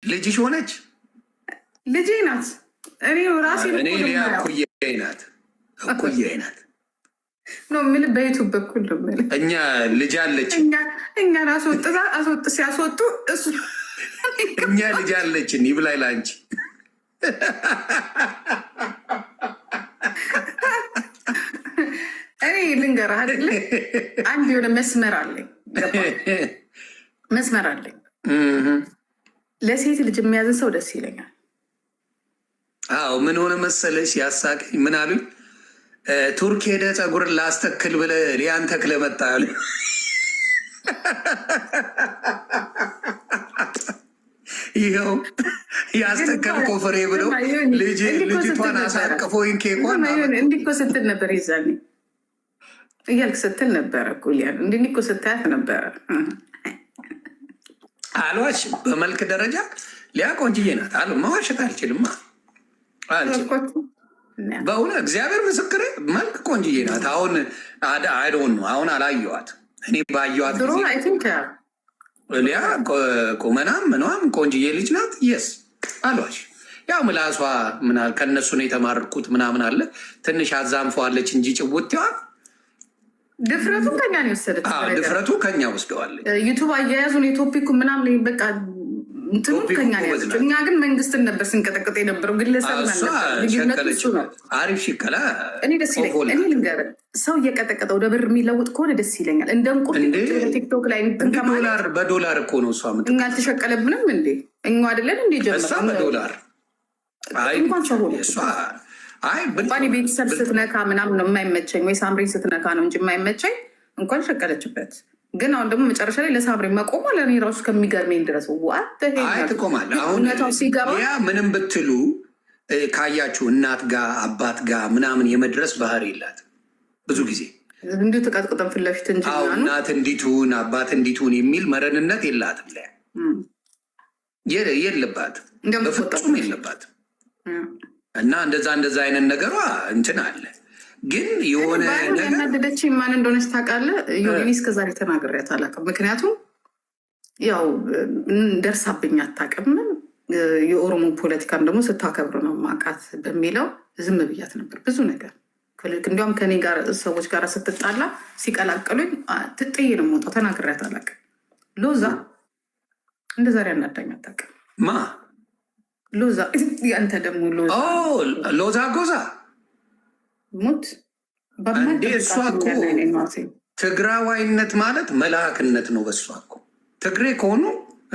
ልጅሽ ሆነች። ልጄ ናት። እኔ ራሴ እኔ ሊያ እኩያዬ ናት፣ እኩያዬ ናት ነው የምልህ። በ YouTube በኩል ነው የምልህ። እኛ ልጅ አለች፣ እኛን አስወጥታ አስወጥ ሲያስወጡ እሱ እኛ ልጅ አለችን። ይብላኝ ለአንቺ። እኔ ልንገርህ አይደለ፣ አንድ የሆነ መስመር አለኝ፣ መስመር አለኝ። ለሴት ልጅ የሚያዝን ሰው ደስ ይለኛል። አዎ፣ ምን ሆነ መሰለሽ ያሳቀኝ፣ ምን አሉኝ፣ ቱርክ ሄደ ፀጉርን ላስተክል ብለህ ሊያን ተክለ መጣ አሉኝ። ይኸው ያስተከልኮ ፍሬ ብለው ልጅቷን አሳቅፎኝ ኬኳን እንዲህ እኮ ስትል ነበር፣ ይዛኔ እያልክ ስትል ነበረ እኮ ሊያን፣ እንዲህ እኮ ስታያት ነበረ። አልዋሽ፣ በመልክ ደረጃ ሊያ ቆንጅዬ ናት። አሉ መዋሸት አልችልማ፣ አልችልም። በእውነት እግዚአብሔር ምስክሬ መልክ ቆንጅዬ ናት። አሁን I don't know፣ አሁን አላየዋት። እኔ ባየዋት ጊዜ ሊያ ቁመናም ምኗም ቆንጅዬ ልጅ ናት። Yes፣ አልዋሽ። ያው ምላሷ ከእነሱ ነው የተማርኩት ምናምን አለ፣ ትንሽ አዛንፈዋለች እንጂ ጭውቴዋ ድፍረቱ ከኛ ነው የወሰደችው። ድፍረቱ ከኛ ወስደዋለች። YouTube አያያዙን የ topic ኩ ምናምን በቃ እንትኑ ከኛ ነው ያዘችው። እኛ ግን መንግስትን ነበር ስንቀጠቅጥ የነበረው፣ ግለሰብ ልዩነቱ እሱ ነው። አሪፍ ሽከላ። እኔ ደስ ይለኛል። እኔ ልንገርህ፣ ሰው እየቀጠቀጠ ወደ ብር የሚለውጥ ከሆነ ደስ ይለኛል። እንደ እንቁርት TikTok ላይ እንትን ከማለት በዶላር እኮ ነው እሷ። እኛ አልተሸቀለብንም እንዴ? እኛ አይደለን እንዴ ጀመር? እሷ በዶላር እንኳን ሰው ሆነ እንኳን የቤተሰብ ስትነካ ምናምን ነው የማይመቸኝ፣ ወይ ሳምሪን ስትነካ ነው እንጂ የማይመቸኝ። እንኳን ሸቀለችበት። ግን አሁን ደግሞ መጨረሻ ላይ ለሳምሪ መቆሟ ለእኔ ራሱ ከሚገርመኝ ድረስ what አይ ትቆማለህ። አሁን እውነታው ሲገባ ያ ምንም ብትሉ ካያችሁ እናት ጋ አባት ጋ ምናምን የመድረስ ባህሪ የላት ብዙ ጊዜ። እንዲሁ ተቀጥቅጠን ፊት ለፊት እንጂ አዎ፣ እናት እንዲቱን አባት እንዲቱን የሚል መረንነት የላትም። ላይ የለባትም፣ በፍጹም የለባትም። እና እንደዛ እንደዛ አይነት ነገሯ እንትን አለ። ግን የሆነ ነገር ያናደደችኝ ማን እንደሆነች ታውቃለህ? እኔ እስከዛሬ ተናግሬያት አላውቅም። ምክንያቱም ያው ደርሳብኝ አታውቅም። የኦሮሞ ፖለቲካም ደግሞ ስታከብር ነው ማውቃት በሚለው ዝም ብያት ነበር ብዙ ነገር። እንዲያውም ከኔ ጋር ሰዎች ጋር ስትጣላ ሲቀላቀሉኝ ትጥዬ ነው የምወጣው። ተናግሬያት አላውቅም። ሎዛ እንደ ዛሬ አናዳኝ አታውቅም። ማ? ሎዛ፣ ያንተ ደግሞ ሎዛ። ሎዛ ጎዛ። ሙት። እንዴ፣ እሷ እኮ ትግራዋይነት ማለት መልአክነት ነው። በእሷ እኮ ትግሬ ከሆኑ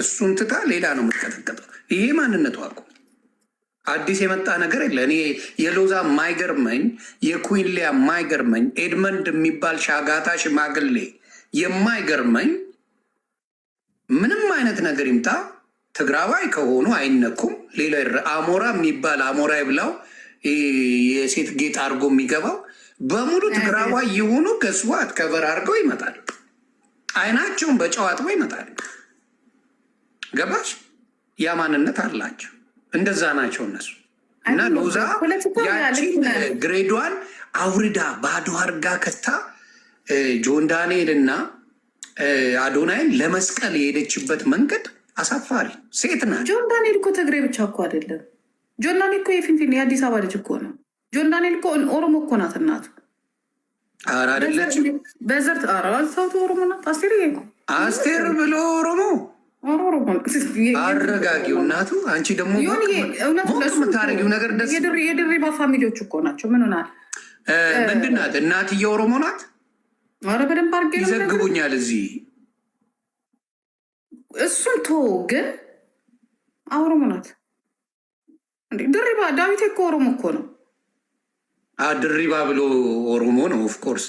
እሱን ትታ ሌላ ነው የምትቀጠቀጠው። ይሄ ማንነቷ እኮ አዲስ የመጣ ነገር የለ። እኔ የሎዛ የማይገርመኝ፣ የኩዊን ሊያ የማይገርመኝ፣ ኤድመንድ የሚባል ሻጋታ ሽማግሌ የማይገርመኝ፣ ምንም አይነት ነገር ይምጣ ትግራዋይ ከሆኑ አይነኩም። ሌላ አሞራ የሚባል አሞራ ይብላው የሴት ጌጥ አድርጎ የሚገባው በሙሉ ትግራዋይ የሆኑ guess what cover አድርገው ይመጣል። አይናቸውን በጨው አጥበው ይመጣል። ገባሽ? ያ ማንነት አላቸው። እንደዛ ናቸው እነሱ። እና ሎዛ ያቺን grade ዷን አውርዳ ባዶ አርጋ ከታ ጆን ዳንኤል እና አዶናይን ለመስቀል የሄደችበት መንገድ አሳፋሪ። ሴት ናት። ጆን ዳንኤል እኮ ትግሬ ብቻ እኮ አይደለም። ጆን ዳንኤል እኮ የፊንፊኔ የአዲስ አበባ ልጅ እኮ ነው። ጆን ዳንኤል እኮ ኦሮሞ እኮ ናት እናቱ። ኧረ አይደለችም። በዘር ኧረ ሰውቱ ኦሮሞ ናት። አስቴር። አስቴር ብሎ ኦሮሞ አረጋጊው እናቱ። አንቺ ደግሞ የምታደርጊው ነገር ደስ የድሪባ family ዎች እኮ ናቸው። ምን ሆናል? ምንድን ናት? እናትዬ ኦሮሞ ናት። ኧረ በደንብ አድርጌ ነው ይዘግቡኛል እዚህ። እሱን ቶ ግን ኦሮሞ ናት። ድሪባ ዳዊት እኮ ኦሮሞ እኮ ነው። ድሪባ ብሎ ኦሮሞ ነው። Of course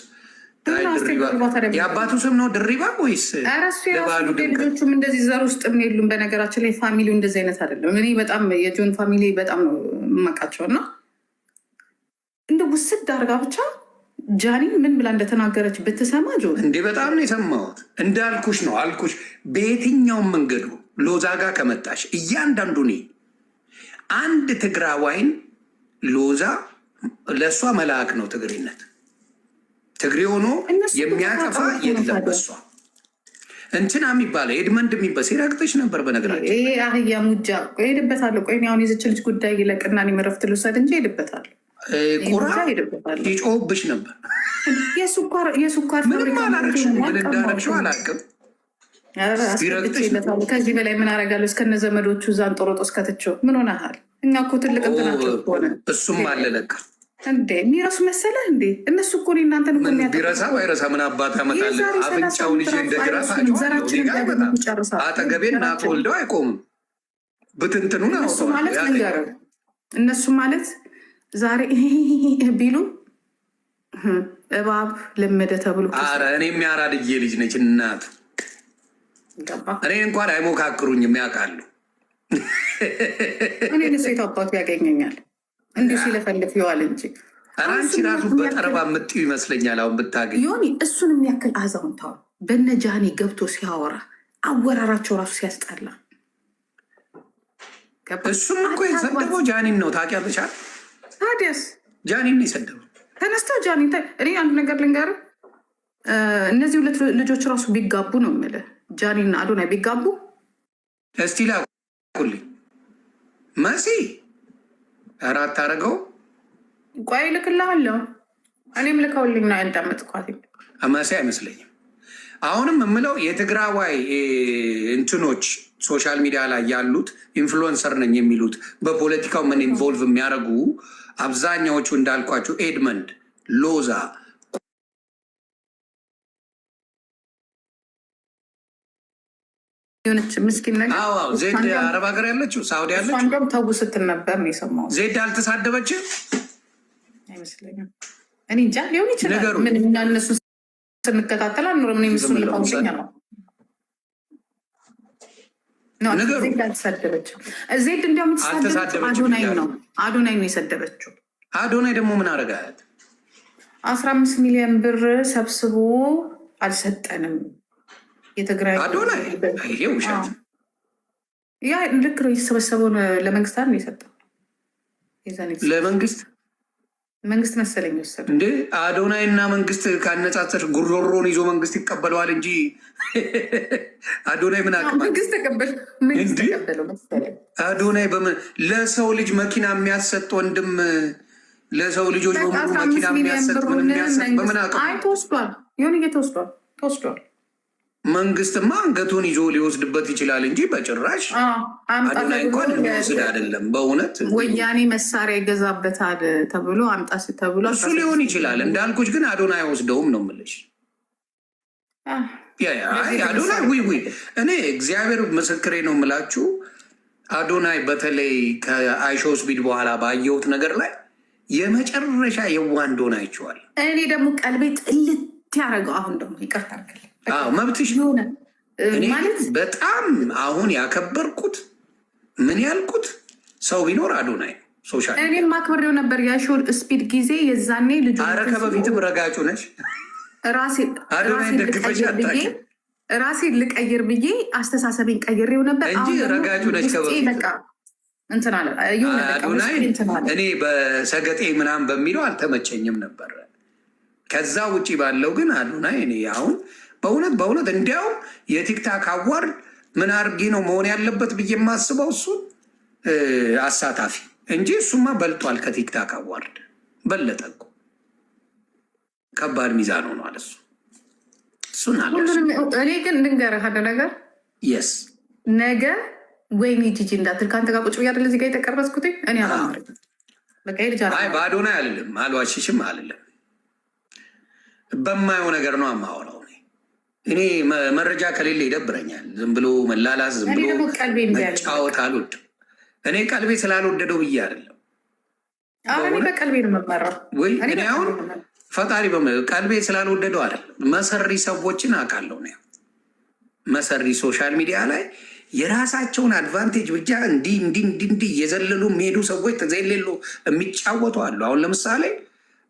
የአባቱ ስም ነው ድሪባ ወይስ? ኧረ እሱ የራሱ ልጆቹም እንደዚህ ዘር ውስጥም የሉም። በነገራችን ላይ family ው እንደዚህ አይነት አይደለም። እኔ በጣም የጆን family በጣም ነው የማውቃቸው እና እንደ ውስድ አድርጋ ብቻ ጃኒን ምን ብላ እንደተናገረች ብትሰማ ጆን። እንዲህ በጣም ነው የሰማሁት። እንዳልኩሽ ነው አልኩሽ። በየትኛውም መንገዱ ሎዛ ጋር ከመጣሽ እያንዳንዱ እኔ አንድ ትግራዋይን ሎዛ ለእሷ መልአክ ነው ትግሬነት። ትግሬ ሆኖ የሚያጠፋ የለም በሷ። እንትና የሚባለው ኤድመንድ የሚባል ሲረግጥሽ ነበር። በነገራችን ይሄ አህያ ሙጃ ሄድበታለሁ። ቆይ አሁን የዚች ልጅ ጉዳይ ይለቅና እኔም እረፍት ልውሰድ እንጂ ሄድበታለሁ። ቁራ ይጮህብሽ ነበር። የስኳር ምንም አላረግሽም። ምን እንዳረግሽው አላውቅም። ከዚህ በላይ ምን አደርጋለሁ? እስከነ ዘመዶቹ እዛን ጦሮጦስ ከትቼው ምን ሆነሃል? እኛ እኮ ትልቅ እንትናቸው ሆነ። እሱም አለ ለካ እንዴ የሚረሱ መሰለህ እንዴ? እነሱ እኮ እናንተን ምን ቢረሳ ባይረሳ ምን አባት ያመጣል? አፍንጫውን ይዤ እንደ ጅራፍ አጠገቤ እናት ወልደው አይቆምም። ብትንትኑን እነሱ ማለት ልንገርህ፣ እነሱ ማለት ዛሬ ቢሉ እባብ ለመደ ተብሎ። ኧረ እኔ የሚያራድዬ ልጅ ነች እናቱ። እኔ እንኳን አይሞካክሩኝም ያውቃሉ። እኔ ሴት አባቱ ያገኘኛል እንዲሁ ሲለፈልፍ ይዋል እንጂ አንቺ ራሱ በጠረባ የምትይው ይመስለኛል። አሁን ብታገኝ ዮኒ እሱን የሚያክል አዛውንት አሁን በነ ጃኒ ገብቶ ሲያወራ አወራራቸው ራሱ ሲያስጠላ። እሱም እኮ የሰደበው ጃኒን ነው ታውቂያለሽ። ታዲያስ ጃኒን ነው የሰደበው። ተነስተው ጃኒ። እኔ አንድ ነገር ልንገርህ፣ እነዚህ ሁለት ልጆች ራሱ ቢጋቡ ነው የምልህ፣ ጃኒና አዶናይ ቢጋቡ። እስቲ ላኩልኝ መሲ ኧረ አታደርገው። ቆይ እልክልሃለሁ። እኔም ልከውልኝ ነው ያዳመጥኳት። መሲ አይመስለኝም። አሁንም የምለው የትግራዋይ እንትኖች social media ላይ ያሉት influencer ነኝ የሚሉት በፖለቲካው ምን involve የሚያደርጉ አብዛኛዎቹ እንዳልኳቸው ኤድመንድ ሎዛ የሆነች ምስኪን ነገር ዜድ አረብ ሀገር ያለችው ሳውዲ ያለችው እንደውም ተው ስትል ነበር ነው የሰማሁት። ዜድ አልተሳደበችም አይመስለኝም። እኔ እንጃ ሊሆን ይችላል። ምን እኛ እነሱ ስንከታተል አንኖርም። እኔ እሱን ልካውልኝ ነው። ዜድ አልተሳደበችም። ዜድ እንዲያውም የተሳደበችው አዶናይ ነው። አዶናይ ነው የሰደበችው። አዶናይ ደግሞ ምን አረጋት? 15 ሚሊዮን ብር ሰብስቦ አልሰጠንም የትግራይ አዶናይ። ይሄ ውሸት። ያ ልክ ነው። የተሰበሰበውን ለመንግስት ነው የሰጠው። ለመንግስት መንግስት መሰለኝ ወሰደ እንዴ። አዶናይ እና መንግስት ካነጻጸር ጉሮሮን ይዞ መንግስት ይቀበለዋል እንጂ አዶናይ ምን አቅም መንግስት ተቀበለው መሰለኝ። አዶናይ በምን ለሰው ልጅ መኪና የሚያሰጥ ወንድም ለሰው ልጆች በሙሉ መኪና የሚያሰጥ ምን የሚያሰጥ በምን አቅም? አይ ተወስዷል፣ የሆነ ተወስዷል፣ ተወስዷል። መንግስትማ አንገቱን ይዞ ሊወስድበት ይችላል እንጂ በጭራሽ አዶናይ እንኳን የሚወስድ አይደለም። በእውነት ወያኔ መሳሪያ ይገዛበታል ተብሎ አምጣ ተብሎ እሱ ሊሆን ይችላል እንዳልኩሽ፣ ግን አዶናይ አይወስደውም ነው የምልሽ። አዶናይ ውይ ውይ፣ እኔ እግዚአብሔር ምስክሬ ነው የምላችሁ። አዶናይ በተለይ ከአይሾ ስፒድ በኋላ ባየሁት ነገር ላይ የመጨረሻ የዋህ እንደሆነ አይቼዋለሁ። እኔ ደግሞ ቀልቤ ጥልት ያደረገው አሁን ደግሞ ይቅርታ አድርግልኝ መብትሽ እኔ በጣም አሁን ያከበርኩት ምን ያልኩት ሰው ቢኖር አዶናይ social እኔም አክብሬው ነበር። የአይሾ ስፒድ ጊዜ የዛኔ ልጁ ኧረ ከበፊትም ረጋጩ ነሽ። ራሴን ልቀይር ብዬ አስተሳሰቤን ቀይሬው ነበር እንጂ ረጋጩ ነች ከበፊት። አዶናይ እኔ በሰገጤ ምናምን በሚለው አልተመቸኝም ነበር። ከዛ ውጪ ባለው ግን አዶናይ እኔ አሁን በእውነት በእውነት እንዲያውም የ TikTok award ምን አድርጌ ነው መሆን ያለበት ብዬ የማስበው እሱን አሳታፊ እንጂ እሱማ በልጧል። ከ TikTok award በለጠ እኮ ከባድ ሚዛን ሆኗል። እሱ እሱን አለ። እኔ ግን ልንገርህ አንድ ነገር የስ ነገ ወይኔ ጂጂ እንዳትል ከአንተ ጋር ቁጭ ብዬ አይደል እዚህ ጋር የተቀረጽኩት። እኔ አላማረኝም። በቃ ልጅ አይ በአዶናይ አልልም፣ አልዋሽሽም አልልም። በማየው ነገር ነው የማወራው። እኔ መረጃ ከሌለ ይደብረኛል። ዝም ብሎ መላላስ፣ ዝም ብሎ መጫወት አልወድም። እኔ ቀልቤ ስላልወደደው ብዬ አይደለም። በቀልቤ ነው የምመራው። ወይ እኔ አሁን ፈጣሪ ቀልቤ ስላልወደደው አይደለም። መሰሪ ሰዎችን አውቃለሁ ነው መሰሪ social media ላይ የራሳቸውን advantage ብቻ እንዲህ እንዲህ እንዲህ እንዲህ እየዘለሉ የሚሄዱ ሰዎች ተዘሌሉ የሚጫወቱ አሉ። አሁን ለምሳሌ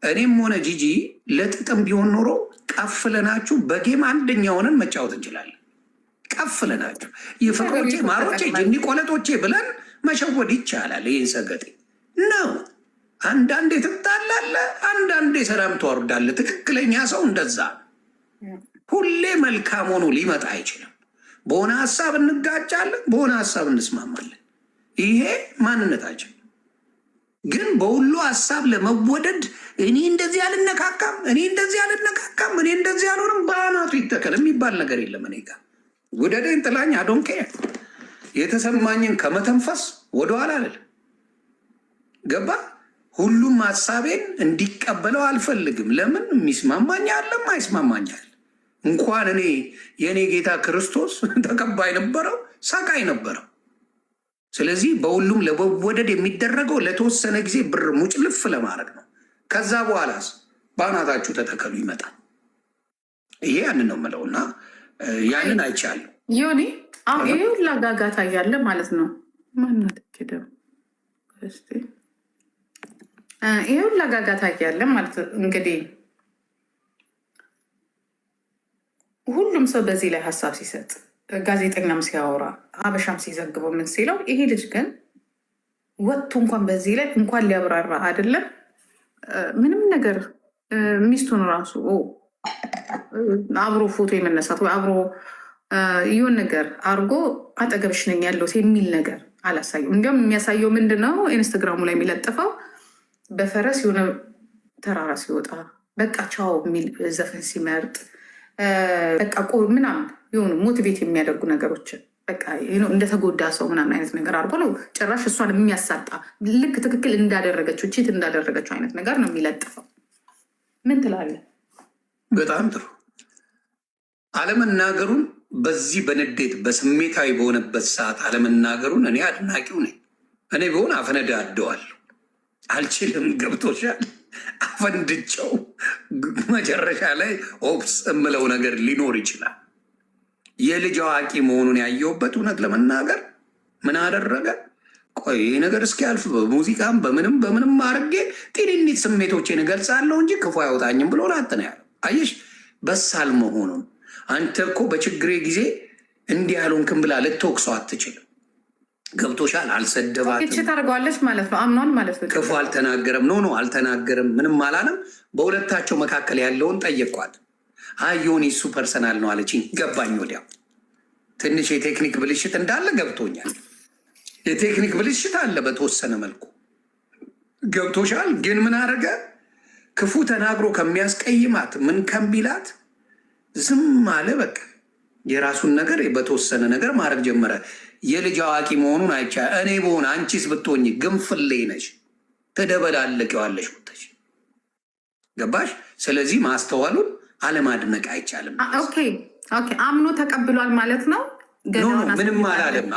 እኔም ሆነ ጂጂ ለጥቅም ቢሆን ኖሮ ቀፍለናችሁ በ game አንደኛ ሆነን መጫወት እንችላለን። ቀፍለናችሁ የፍቅሮቼ ማሮቼ ጅኒ ቆለጦቼ ብለን መሸወድ ይቻላል። ይህን ሰገጤ ነው። አንዳንዴ ትጣላለህ፣ አንዳንዴ ሰላም ትወርዳለህ። ትክክለኛ ሰው እንደዛ ሁሌ መልካም ሆኖ ሊመጣ አይችልም። በሆነ ሀሳብ እንጋጫለን፣ በሆነ ሀሳብ እንስማማለን። ይሄ ማንነታችን። ግን በሁሉ ሀሳብ ለመወደድ እኔ እንደዚህ አልነካካም፣ እኔ እንደዚህ አልነካካም፣ እኔ እንደዚህ አልሆንም፣ በአናቱ ይተከል የሚባል ነገር የለም። እኔ ጋር ውደደኝ ጥላኝ I don't care። የተሰማኝን ከመተንፈስ ወደኋላ አልልም። ገባ? ሁሉም ሀሳቤን እንዲቀበለው አልፈልግም። ለምን? የሚስማማኝ አለም አይስማማኝ አለ። እንኳን እኔ የእኔ ጌታ ክርስቶስ ተቀባይ ነበረው፣ ሰቃይ ነበረው። ስለዚህ በሁሉም ለመወደድ የሚደረገው ለተወሰነ ጊዜ ብር ሙጭልፍ ለማድረግ ነው። ከዛ በኋላስ በአናታችሁ ተተከሉ ይመጣል። ይሄ ያንን ነው የምለው እና ያንን አይቻለሁ። ዮኒ፣ አሁን ይሄ ሁላ ጋጋታ እያለ ማለት ነው። ማናት ደግሞ? ይሄ ሁላ ጋጋታ እያለ ማለት ነው እንግዲህ ሁሉም ሰው በዚህ ላይ ሀሳብ ሲሰጥ፣ ጋዜጠኛም ሲያወራ፣ ሀበሻም ሲዘግበው፣ ምን ሲለው፣ ይሄ ልጅ ግን ወጥቶ እንኳን በዚህ ላይ እንኳን ሊያብራራ አይደለም ምንም ነገር፣ ሚስቱን ራሱ አብሮ ፎቶ የመነሳት ወይ አብሮ ይሁን ነገር አድርጎ አጠገብሽ ነኝ ያለሁት የሚል ነገር አላሳየው። እንዲያውም የሚያሳየው ምንድን ነው? ኢንስታግራሙ ላይ የሚለጥፈው በፈረስ የሆነ ተራራ ሲወጣ፣ በቃ ቻው የሚል ዘፈን ሲመርጥ፣ በቃ ምናምን የሆኑ motivate የሚያደርጉ ነገሮችን፣ በቃ እንደተጎዳ ሰው ምናምን አይነት ነገር አድርጎ ነው፣ ጭራሽ እሷን የሚያሳጣ፣ ልክ ትክክል እንዳደረገችው፣ cheat እንዳደረገችው አይነት ነገር ነው የሚለጥፈው። ምን ትላለህ? በጣም ጥሩ። አለመናገሩን፣ በዚህ በንዴት በስሜታዊ በሆነበት ሰዓት አለመናገሩን እኔ አድናቂው ነኝ። እኔ ብሆን አፈነዳደዋለሁ። አልችልም። ገብቶሻል? አፈንድጨው መጨረሻ ላይ oops እምለው ነገር ሊኖር ይችላል። የልጅ አዋቂ መሆኑን ያየሁበት፣ እውነት ለመናገር ምን አደረገ? ቆይ ይህ ነገር እስኪያልፍ በሙዚቃም በምንም በምንም አድርጌ ጤንኒት ስሜቶቼን እገልጻለሁ እንጂ ክፉ አይወጣኝም ብሎ ላጥ ነው ያለው። አየሽ በሳል መሆኑን። አንተ እኮ በችግሬ ጊዜ እንዲህ ያልሆንክም ብላ ልትወቅሰው አትችልም። ገብቶሻል? አልሰደባትም። Cheat አድርገዋለች ማለት ነው። አምኗል ማለት ነው። ክፉ አልተናገረም። No, አልተናገረም። ምንም አላለም። በሁለታቸው መካከል ያለውን ጠየቋት። አይ ዮኒ እሱ personal ነው አለችኝ። ገባኝ ወዲያው። ትንሽ የቴክኒክ ብልሽት እንዳለ ገብቶኛል። የቴክኒክ ብልሽት አለ በተወሰነ መልኩ፣ ገብቶሻል። ግን ምን አደረገ? ክፉ ተናግሮ ከሚያስቀይማት፣ ምን ከሚላት ዝም አለ። በቃ የራሱን ነገር በተወሰነ ነገር ማድረግ ጀመረ። የልጅ አዋቂ መሆኑን አይቻ። እኔ ብሆን፣ አንቺስ ብትሆኝ ግንፍሌ ነሽ፣ ትደበላለቂዋለሽ ወጥተሽ፣ ገባሽ? ስለዚህ ማስተዋሉን አለማድነቅ አይቻልም። Okay, አምኖ ተቀብሏል ማለት ነው። No, ምንም አላለም።